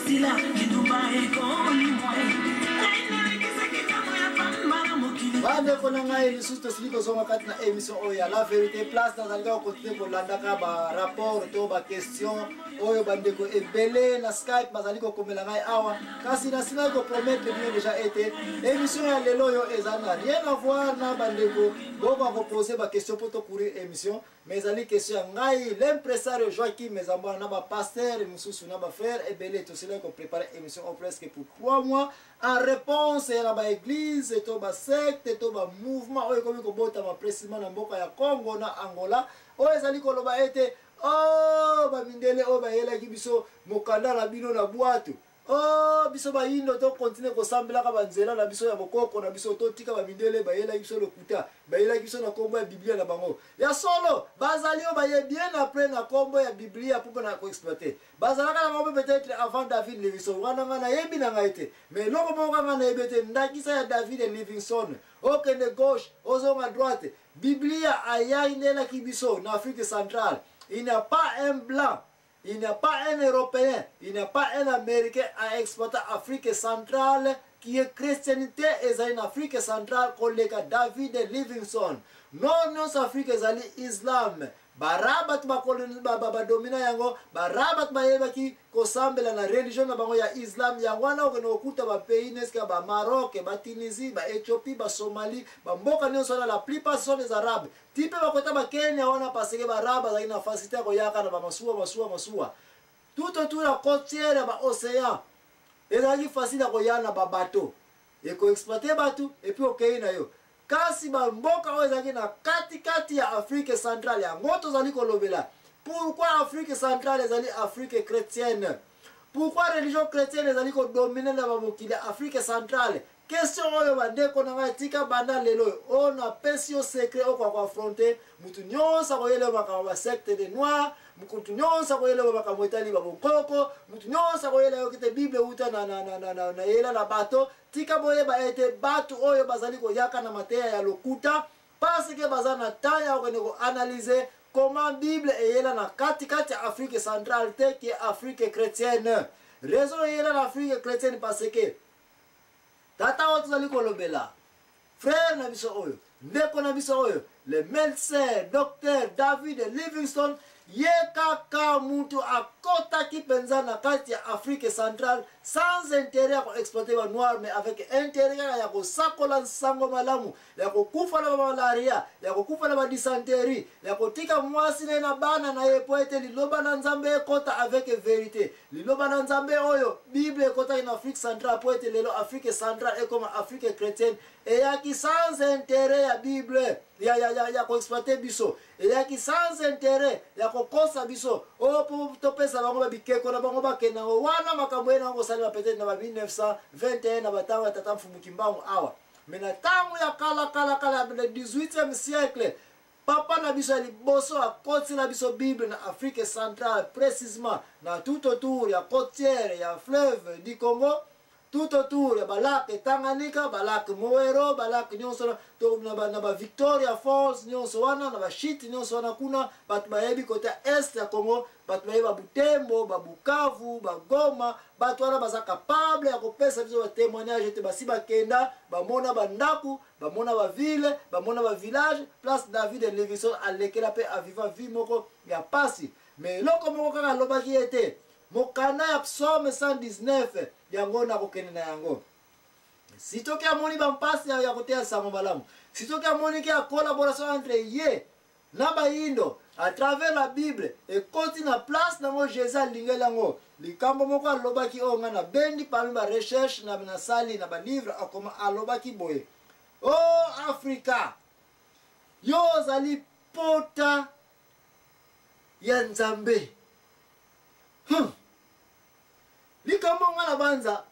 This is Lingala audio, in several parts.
Esila kindumba ekolimwa. Ngai nalekisaki ntango ya pamba na mokili. Bandeko na ngai, lisusu tosili kozonga kati na émission oyo ya La Vérité Place. Nazali kaka kocontinue kolandaka barapport to baquestion oyo bandeko ebele na Skype bazali kokomela ngai awa. Kasi nasilaki kopromettre bino deja ete émission ya lelo oyo eza na rien à voir na bandeko bokoka kopose baquestion mpo tocourir émission, mais ezali question ya ngai l'impresario Joaquim Mezambwana na bapaster mosusu na bafrère ebele. Tosilaki koprépare émission oyo presque pour 3 mois en réponse ya na baeglise to basecte to bamouvement oyo ekomi kobotama précisément na mboka ya Congo na Angola, oyo ezali koloba ete o bamindele oyo bayelaki biso mokanda na bino na bwato, o biso bayindo tokontinue kosambelaka banzela na biso ya bokoko na biso, totika bamindele bayelaki biso lokuta, bayelaki biso na nkombo ya Biblia na bango. Ya solo, bazali oyo baye bien après na nkombo ya Biblia mpo mpona koexploite. Bazalaka na bango mpe peut-être avant David Livingstone wana, ngai nayebi na ngai te, mais eloko moko kaka ngai nayebi ete ndakisa ya David Livingstone, okende gauche, ozonga droite, Biblia ayinelaki biso na Afrique centrale. Il n'y a pas un blanc, il n'y a pas un Européen, il n'y a pas un Américain à exploiter Afrique centrale qui est chrétienté ezali na Afrique centrale koleka David Livingstone. Non, nyonso Afrique ezali islam. Bara bato badomina yango, bara bato bayebaki kosambela na religion na bango ya islam. Yango wana okende kokuta bapays neske bamaroc, batunisie, baéthiopie, basomalie, bamboka nyonso wana, la plupart ce sont des Arabes. Ti mpe bakota bakenya wana parce que baarabe bazalaki na facilité ya koyaka na bamasuwa, masuwa, masuwa tout autour ya côtière ya baocéan. Ezalaki facile ya koya na babateau, ekoexploite bato et puis okei na yo. Kasi bamboka oyo ezalaki na katikati ya Afrique centrale, yango tozali kolobela. Pourquoi Afrique centrale ezali Afrique chrétienne? Pourquoi religion chrétienne ezali kodomine na bamokili ya Afrique centrale? Question oyo, bandeko na ngai, tika banda lelo oyo, oyo napesi yo secret, okoka koaffronte mutu nyonso akoyela yo makambo basecte de noir, mutu nyonso akoyela yo makambo etali babokoko, mutu nyonso akoyela yo kite Bible euta na yela na bato. Tika boyeba ete bato oyo bazali koyaka na mateya ya lokuta parce que baza na temps ya kokende koanalyse comment Bible eyela na katikati ya Afrique centrale te ke Afrique chrétienne. Raison eyela na Afrique chrétienne, parce que tata oyo tozali kolobela, frère na biso oyo, ndeko na biso oyo, le médecin docteur David Livingstone, ye kaka mutu akotaki mpenza na kati ya Afrique centrale sans intérêt ya koexploite banoir, mais avec intérêt kaka ya kosakola nsango malamu, ya kokufa na bamalaria, ya kokufa na badisanterie, ya kotika mwasi na ye na bana na ye po ete liloba na Nzambe ekɔta avec vérité. Liloba na Nzambe oyo Bible ekɔtaki na Afrique centrale po ete lelo Afrique centrale ekoma Afrique chrétienne, eyaki sans intérêt ya Bible ya koexploite biso, eyaki sans intérêt ya kokosa biso oyo mpo topesa bango babikeko na bango bakende yango wana. Makambo ye nango kosalema peut-être na ba 1921, na batango ya tata Mfumu Kimbangu awa. Mais na ntango ya kala kala kala, na 18e siècle, papa na biso ya liboso akotila biso Bible na Afrique centrale, précisément na tout autour ya côtière ya fleuve du Congo, tout autour ya balac Tanganyika, balac Moero, balac nyonso na baVictoria Falls nyonso wana, na bashite nyonso wana kuna. Bato bayebi côté est ya Congo, bato bayebi babutembo, babukavu, bagoma. Bato wana baza capable ya kopesa biso batémoignage ete basi bakenda, bamona bandako, bamona baville, bamona bavillage place David Livingstone alekela mpe aviva vie moko ya pasi. Mais eloko moko kaka alobaki ete mokanda ya Psaume 119, yango nakokende na yango. Sitoki amoni bampasi ya koteya sango malamu, sitoki amoni ke ya collaboration entre ye na bayindo à travers la Bible ekoti na place nango, Jésus alingeli yango. Likambo moko alobaki oyo ngai nabendi parmi barecherche na nasali na balivre akoma, alobaki boye: "O oh, Afrika, yo ozali pota ya Nzambe." Likambo nga na banza,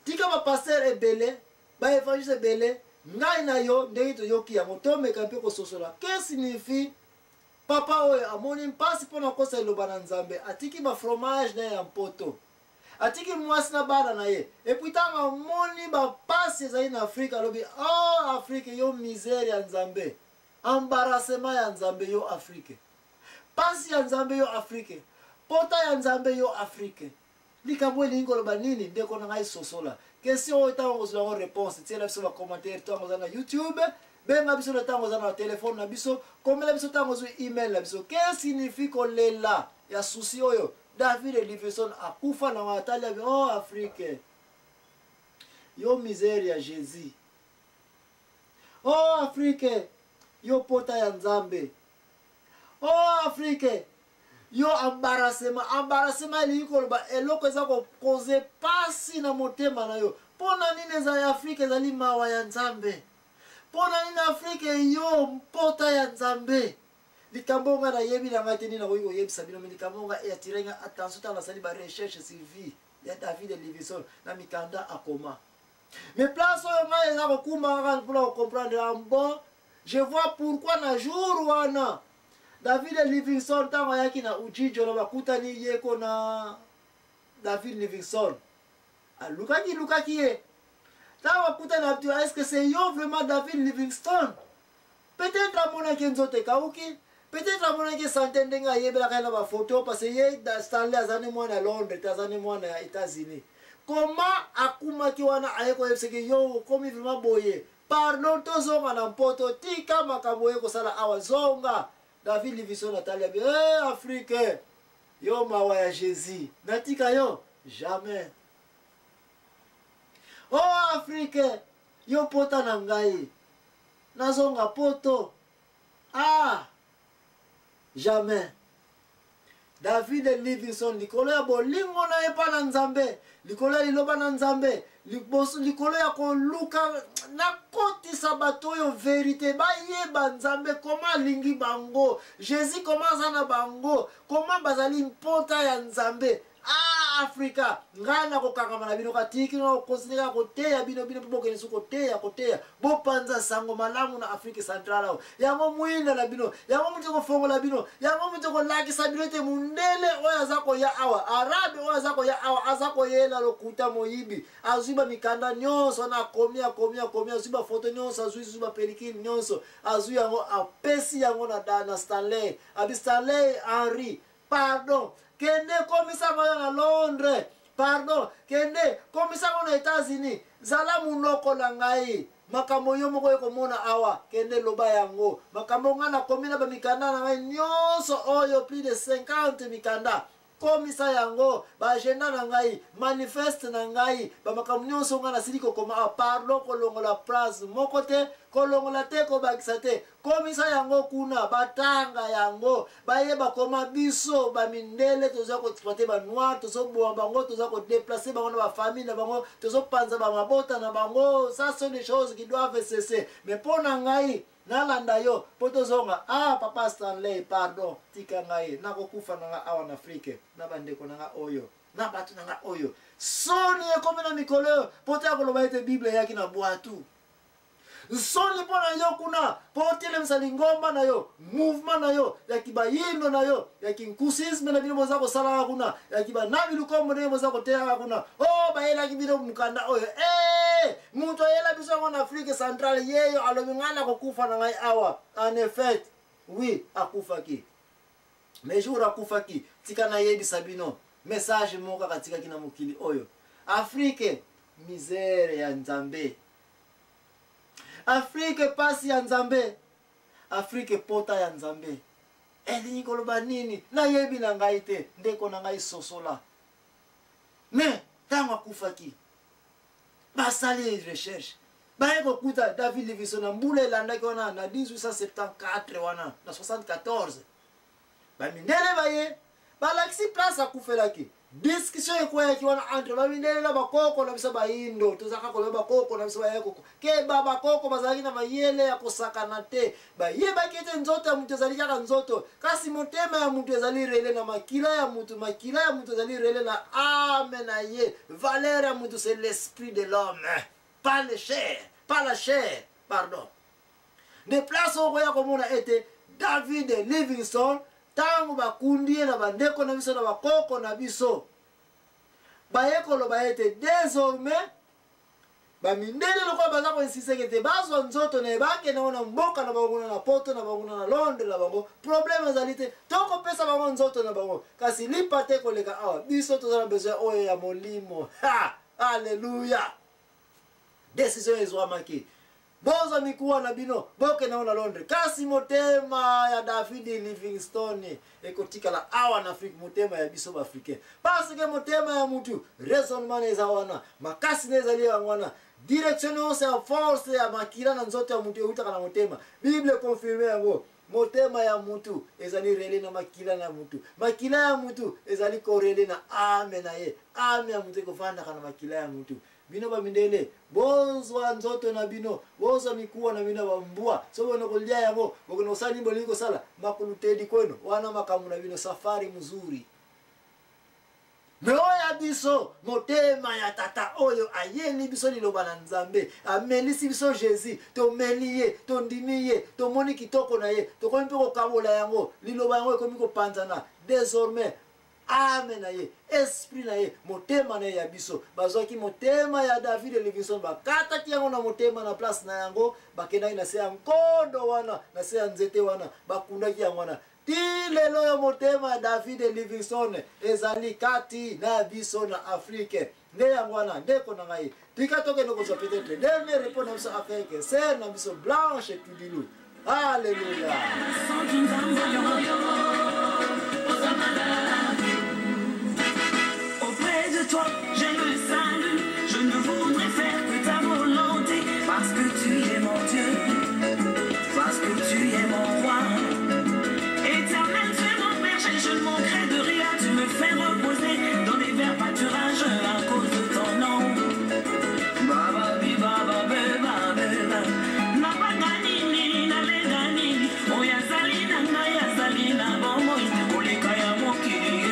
tika bapaster ebele, baevangeliste ebele, ngai na yo ndenge toyoki yango, tomeka mpe kososola que signifie papa oyo amoni mpasi mpo na kosa eloba na Nzambe, atiki bafromage na ye ya mpoto, atiki mwasi na bana na ye, et puis ntango amoni bapasi ezali na Afrike, alobi: "Oh Afrike, yo misère ya Nzambe, embarrassement ya Nzambe, yo Afrike, pasi ya Nzambe, yo Afrike, pota ya Nzambe, yo Afrike." Likambo elingi koloba nini, ndeko na ngai? Sosola question oyo. Ntango kozwa yango réponse, tiela biso bacommentaire. Ntango oza na YouTube, benga biso. Na ntango oza na telefone na biso, komela biso. Ntango ozwi email na biso, que signifie kolela ya souci oyo David Livingstone akufa nango? Atali abi: "Oh Afrique, yo misère ya Jésus. Oh Afrique, yo pota ya Nzambe. Oh Afrique, yo embarrassement." Embarrassement elingi koloba eloko eza kokoze pasi na motema na yo. Mpo na nini ezali Afrique ezali mawa ya Nzambe? Mpo na nini Afrique yo mpota ya Nzambe? Likambo nga nayebi na ngai te nini nakoki koyebisa bino, mais likambo nga eattirer nga attention ntango nasali barecherche sur vie ya David Livingstone na mikanda akoma. Mais place oyo ngai eza kokumba kaka mpona kocomprendre en bon, je vois pourquoi na jour wana David Livingstone, ntango ayaki na Ujiji na bakutani ye ko na David Livingstone, alukaki lukaki ye. Ntango akutani na est ce que c'est yo vraiment David Livingstone? Peut-être amonaki nzoto ekauki, peut-être amonaki santé ndenge ayebelaka ye na bafoto, parce que ye Stanley aza ne mwana ya Londres te, aza ne mwana ya États-Unis. Comment akumaki wana, aye koyebisaki: "Yo okomi vraiment boye, pardon, tozonga na Mpoto, tika makambo oye kosala awa, zonga." David Livingstone atali abi: "E Afrique, yo mawa ya Jésus, natika yo jamais. O oh, Afrique, yo pota na ngai, nazonga Poto? Ah, jamais." David Livingstone, likolo ya bolingo na ye mpa na Nzambe, likolo ya liloba na Nzambe, likolo ya koluka nakotisa bato oyo vérité, bayeba Nzambe koma alingi bango, Jésus koma aza na bango, koma bazali mpota ya Nzambe. Ah Afrika, ngai nakokangama na bino katiki, nakocontinuer kaka koteya bino, bino mpe bokende so koteya, koteya, bopanza sango malamu na Afrique centrale awa. Yango mwinda na bino, yango mutu kofongola bino, yango mutu kolakisa bino ete mundele oyo aza koya awa, Arabe oyo aza koya awa, aza koyela lokuta, moyibi. Azwi bamikanda nyonso wana, akomi, akomi, akomi, azwi bafoto nyonso, azwi zwi bapelikile nyonso, azwi yango, apesi yango na Stanley. Abi: "Stanley Henry, pardon, kende komisango oyo na Londres, pardon, kende komisango na États-Unis. Zala monoko na ngai. Makambo yo moko ekomona awa, kende loba yango. Makambo ngai nakomi na bamikanda na ngai nyonso oyo, plus de 50 mikanda, komisa yango, baagenda na ngai, manifeste na ngai, bamakambo nyonso ngai nasili kokoma awa, pardon, kolongola phrase moko te, kolongola te, kobakisa te. Komisa yango kuna, batanga yango, bayeba koma biso bamindele toza koexploiter banoir, tozoboma bango, toza kodéplacer bango na bafamille na bango, tozopanza bamabota na bango. Ça sont des choses qui doivent cesser. Mais mpo na ngai nalanda yo mpo tozonga, ah papa Stanley, pardon, tika ngai nakokufa na nga awa na Afrique na bandeko na nga oyo, na bato na nga oyo." Soni ekomi na mikolo oyo mpo te ya koloba ete Bible eyaki na bwatu. Nsoni mpo na yo kuna, mpo otelemisa lingomba na yo, mouvement na yo ya kibayindo na yo, ya kinkusisme na bino boza kosalaka kuna, ya kibanabi lukombo ndenge boza koteyaka kuna. O oh, bayelaki bino mokanda oyo e moto ayela biso yango na Afrique centrale, yeyo alobi: "Ngai nakokufa na ngai awa." En effet, oui, akufaki. Mais jour akufaki, tika nayebisa bino message moko kaka atikaki na mokili oyo: "Afrique, misère ya Nzambe. Afrique, pasi ya Nzambe. Afrique, pota ya Nzambe." Elingi koloba nini? Nayebi na ngai te. Ndeko na ngai, sosola. Mais ntango akufaki, basali recherche, baye kokuta David Livingstone na mbula elandaki wana, na 1874 wana, na 74, bamindele baye, balakisi place akufelaki. Discussion ekweyaki wana entre bamindele na bakoko na biso bayindo. Tozalaka koloba bakoko na biso bayekoko keba. Bakoko bazalaki na mayele ya kosakana te. Bayebaki ete nzoto ya moto ezali kaka nzoto, kasi motema ya moto ezali relié na makila ya moto, makila ya moto ezali relié na âme na ye. Valeur ya moto, c'est l'esprit de l'homme, pas le chair, pas la chair, pardon. Nde place oyo koya komona ete David Livingstone, ntango bakundi ye na bandeko na biso, na bakoko na biso, baye koloba ete désormais Bamindele lokola baza koinsiste ke te bazwa nzoto na ye bakende yango na mboka na bango kuna na poto na bango kuna na Londres na bango, problème ezali te, tokopesa bango nzoto na bango, kasi lipa te koleka awa. Biso toza na besoin oyo ya molimo. Ha! Alleluya! Decision ezwamaki. Bozwa mikuwa na bino, bokende yango na Londres. Kasi motema ya David Livingstone ekotikala awa na Afrique, motema ya biso baafricain. Parce que motema ya mutu, raisonnement na eza wana, makasi na ezali yango wana, direction nyonso ya force ya makila na nzoto ya mutu eutaka na motema. Bible confirme yango. Motema ya mutu ezali rele na makila na mutu. Makila ya mutu ezali korele na ame na ye. Ame ya mutu ekofandaka na makila ya mutu. Bino ba mindele, bozwa nzoto na bino, bozwa mikuwa na bino ya bambwa. Soki bokende kolia yango, bokende kosala nini bolingi kosala, makulutedi kweno, wana makambo na bino, safari mzuri. Me oyo ya biso, motema ya tata oyo ayeli biso liloba na Nzambe, amelisi biso Jesus, tomeli ye, tondimi ye, tomoni kitoko na ye, tokomi mpe kokabola yango, liloba yango ekomi kopanzana. Désormais, ame na ye, esprit na ye, motema na ye ya biso. Bazwaki motema ya David Livingstone, bakataki yango na motema na place na yango, bakendaki na se ya nkondo wana, na se ya nzete wana, bakundaki yango wana. Ti lelo oyo motema ya David Livingstone ezali kati na biso na Afrique. Nde yango wana ndeko na ngai, tika tokende kozwa peut-être dernier repos na biso afin que sœur na biso Blanche Tudilu. Alléluia. Auprès de toi, j'ai le salut. Je ne voudrais faire que ta volonté, parce que tu es mon Dieu, parce que tu es mon roi. Éternel, tu es mon berger, je ne manquerai de rien. Tu me fais reposer dans des verts pâturages à cause de ton nom. Baba bi baba be ba be ba. Nabanga nini, nalenga nini, oyo azali na ngai azali na bomoi koleka ya mokili.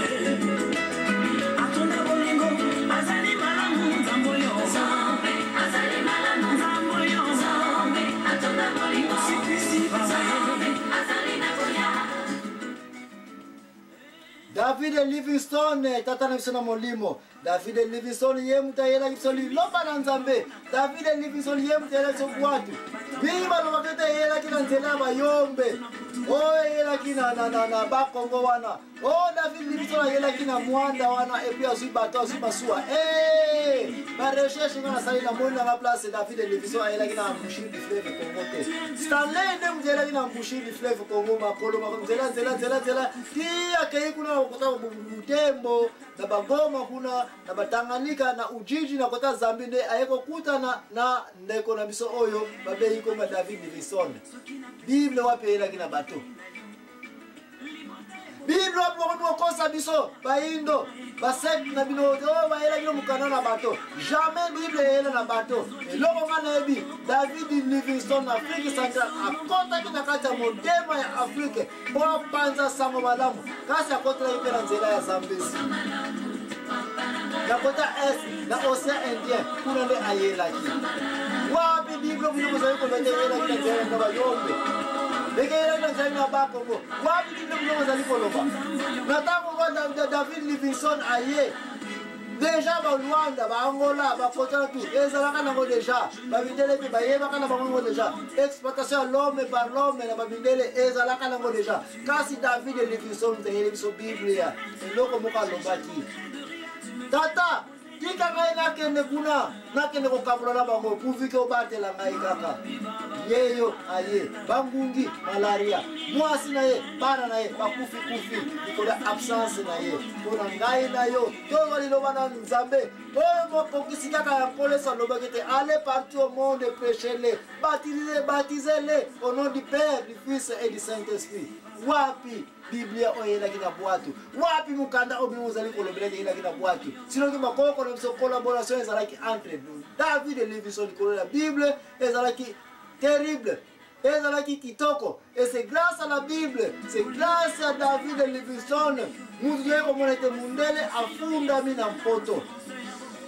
Atonda bolingo, azali malamu, Nzambe oyo. Nzambe azali malamu, Nzambe oyo. Nzambe atonda bolingo, Mosikisi baba. Nzambe azali na koya. David Livingstone, tata na biso na molimo. David Livingstone ye moto ayelaki biso liloba na Nzambe. David Livingstone ye moto ayelaki biso bwatu. Mingi balobaka ete eyelaki na nzela ya bayombe, oyo eyelaki na Bakongo wana. Oh, David Livingstone ayelaki na Mwanda wana, et puis azwi bato, azwi masuwa. Eh, ba recherche nga nasali na moni nanga place David Livingstone ayelaki na embouchure du fleuve Congo te. Stanley nde moto ayelaki na embouchure du fleuve Congo, makolo, makolo, nzela, nzela, nzela, nzela, ti akei kuna na kota Butembo, na Bagoma kuna, na Batanganyika, na Ujiji, na kota Zambie, nde aye kokutana na ndeko na biso oyo babeyi komba David Livingstone. Bible wapi eyelaki na bato? Bible wapi bokomi kokosa biso bayindo basecte na bino oyo bayela bino mokanda na bato? Jamais Bible eyela na bato. Eloko nga nayebi, David Livingstone na Afrique centrale akotaki na kati ya motema ya Afrique mpo apanza sango malamu, kasi akotelaki mpe na nzela ya Zambezi, na kota est na océan Indien, kuna nde ayelaki. Wapi Bible bino bozali koloba ete eyelaki na nzela na bayombe, ndenge eyelaki na nzela na Bakongo? Wapi Bible bino bozali koloba? Na ntango David Livingstone aye, deja ba Luanda, ba Angola, ba Kotana tout ezalaka nango deja. Bamindele mpe bayebaka na bango yango deja. Exploitation ya l'homme par l'homme na bamindele ezalaka nango deja. Kasi David Livingstone moto ayeli biso Biblia, eloko moko alobaki: tata, tika ngai nakende kuna, nakende kokabola na bango, pourvu ke obatela ngai kaka. Yeyo aye, bangungi, malaria, mwasi na ye, bana na ye bakufi kufi likolo ya absence na ye. Mpo na ngai na yo, tozwa liloba na Nzambe oyo mokokisi kaka ya Nkolo Yesu alobaki ete allez partout au monde, prêchez-les, baptisez, baptisez-les au nom du Père, du Fils et du Saint-Esprit. Wapi Biblia oyo eyelaki na bwatu? Wapi mokanda oyo bino bozali kolobela ete eyelaki na bwatu? Sinoki bakoko na biso, collaboration ezalaki entre nous. David Livingstone likolo ya Bible ezalaki terrible, ezalaki kitoko. Et c'est grâce à la Bible, c'est grâce à David Livingstone mutu toyei komona ete mundele afundami na mpoto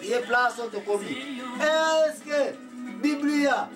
ye place oyo tokomi. Est-ce que Biblia